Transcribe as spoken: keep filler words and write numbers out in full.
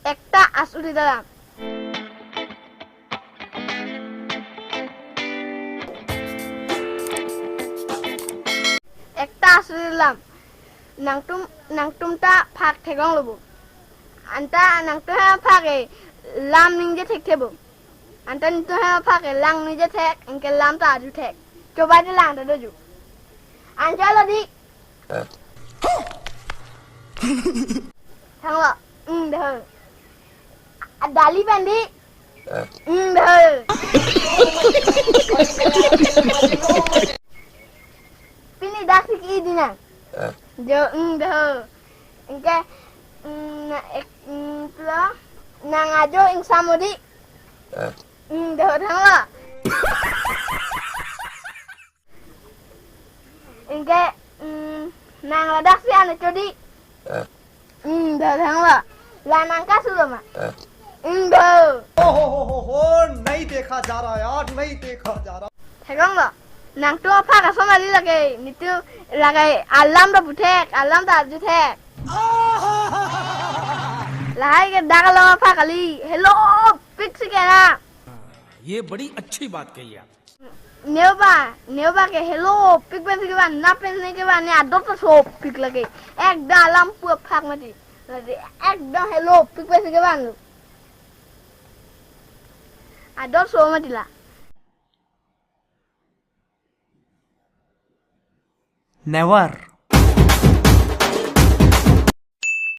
Ekta asurit alam. Ekta asurit alam. Nangtum, nangtum ta phak theklonglo bo. Anta nangtum hem phak ke lam ningje thekthek bo. Anta nangtum hem phak ke lang ningje thek, anke lam ta arju thek. Choba je lang ta doju. Anchot lo dei. Thanglo, ing dei. Adali pen dei. Ing dei. Pini daksi ke-i dei nang. Jo, ing dei. Anke, mm, na ek, mm, plo, nang ajo ingsam o dei. Ing dei, thanglo. Anke, mm, nang ladak si ane cho dei. Ing dei, thanglo. La nang kasu lo ma. Ing dei. ओ हो हो हो हो, नहीं देखा जा रहा यार, नहीं देखा जा रहा। Theklonglo. Nangtum aphak ason kali lake. Netum lake alam ta pu thek, alam ta arju thek. Lahai ke dak alam aphak kali. Helopik si ke na. ये बड़ी अच्छी बात कही आप। Neo ba, neo ba ke helopik pensi kevan, na pensi kevan, ne ador ta sopik lake. Ekdam alam pu aphak mati. Lake ekdam helopik pensi kevan lo. Ador so mati la. Never.